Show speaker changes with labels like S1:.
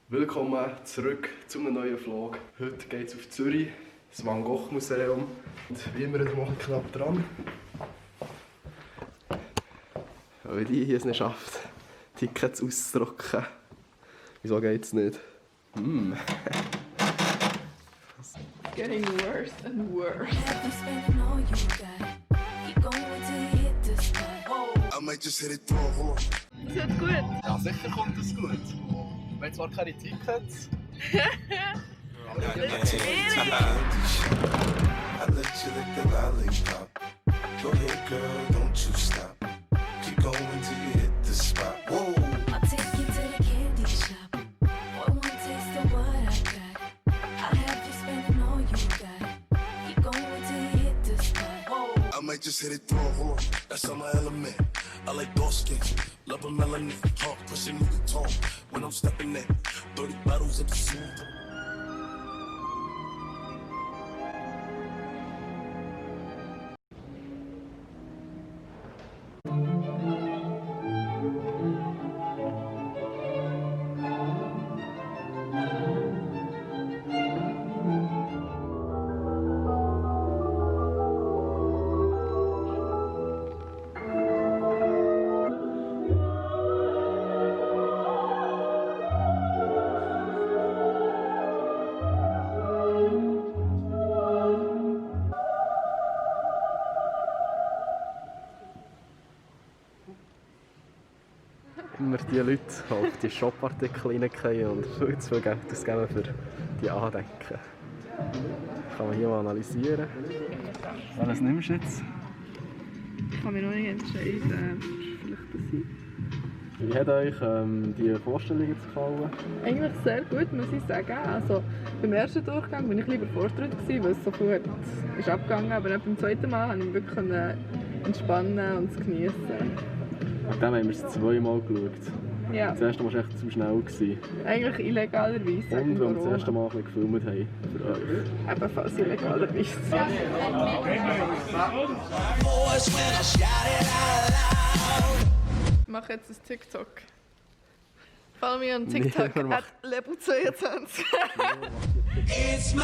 S1: Willkommen zurück zu einem neuen Vlog. Heute geht es auf Zürich, das Van Gogh Museum. Und wie immer, da mache ich knapp dran. Weil die hier es nicht schafft, Tickets auszudrucken. Wieso geht es nicht?
S2: Getting worse and worse.
S3: I might just hit it through a horn.
S2: Das wird gut.
S1: Ja, sicher kommt es gut. Wir haben zwar keine Tickets.
S3: I let you lick the lollipop. Go ahead, girl, don't you stop. Keep going till you hit the spot. Whoa.
S4: I'll take you to the candy shop. For one taste of what I got, I'll have you spending all you got. Keep going till you hit the spot. Whoa.
S3: I might just hit it through a horn. That's on my element. I like dark skin, love a melanin. Talk, pushing you can talk. When I'm stepping in, 30 bottles of the soup.
S1: Immer die Leute, die auf die Shop-Artikel reingehen und viel zu viel Geld ausgeben für die Andenken. Kann man hier mal analysieren. Was nimmst du jetzt?
S2: Ich kann mich noch nicht entscheiden. Vielleicht das sein.
S1: Wie hat euch die Vorstellung jetzt gefallen?
S2: Eigentlich sehr gut, muss ich sagen. Also, beim ersten Durchgang war ich lieber vorderut, weil es so gut ist abgegangen. Aber beim zweiten Mal konnte ich mich wirklich entspannen und es genießen.
S1: Nach dem haben wir es zweimal geschaut.
S2: Ja,
S1: Das erste Mal war echt zu schnell.
S2: eigentlich illegalerweise.
S1: Und
S2: sagen
S1: weil wir das
S2: Corona.
S1: erste Mal ein bisschen gefilmt haben für euch.
S2: Ebenfalls illegalerweise. Ich mache jetzt ein TikTok. Follow me on TikTok
S1: Nee,
S2: at Lebu22.
S3: It's my